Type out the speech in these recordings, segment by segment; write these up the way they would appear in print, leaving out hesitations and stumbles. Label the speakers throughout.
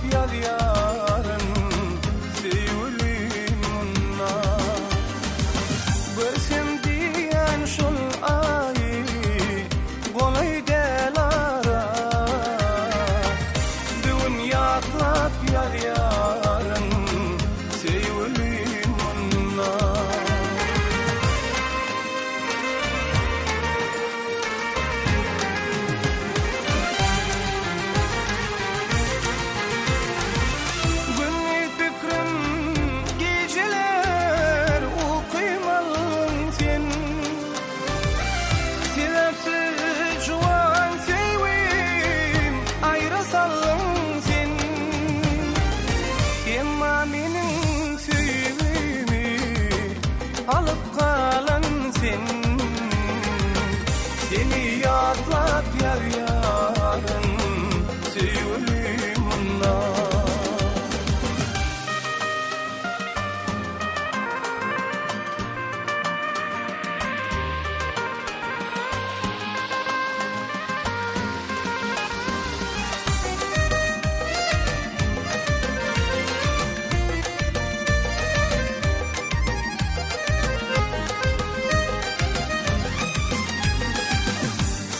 Speaker 1: ýazýaryn söýgülim munda. Görsem diýýän şol aýy golaý däl ara. Bu gün ýatlap ýazýaryn söýgülim munda. Gündiz pikrim gijeler ukym aldyň sen. Sebäpsiz juwan söýgim aýra saldyň sen. Emma meniň söýgimi alyp galan sen. Seni ýatlap ýazýaryn söýgülim munda.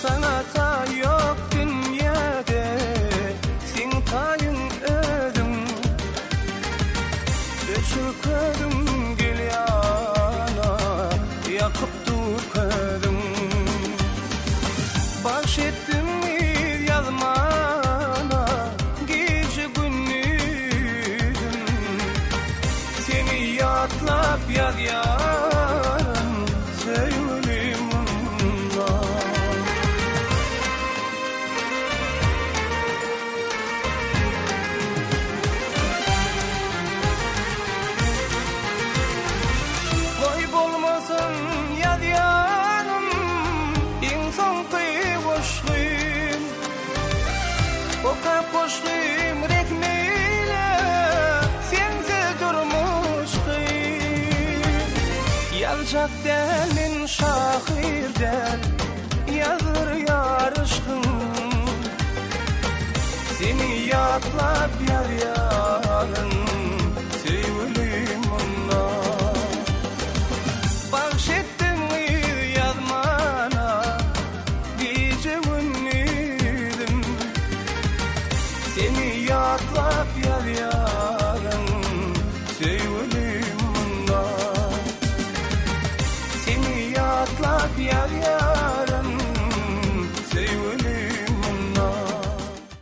Speaker 1: Saňa taý ýok dünýäde, seň taýyň özüň. Öçür közüň gel ýana, ýakyp dur közüň. Bagş etdim yz ýazmana gije-gündizim. Seni ýatlap ýazýaryn söýgülim munda. Goý bolmasyn ýazýanym iň soňky goşgym. Okap goşgym rehm eýle sensiz durmuş kyn. Ýazjak däl men şahyr däl ýazdyrýar yşkyň. Seni ýatlap ýazýaryn söýgülim munda. Bagş etdiň yz ýazmana Gije-gündizim seni ýatlap ýazýaryn söýgülim munda. Seni ýatlap ýazýaryn.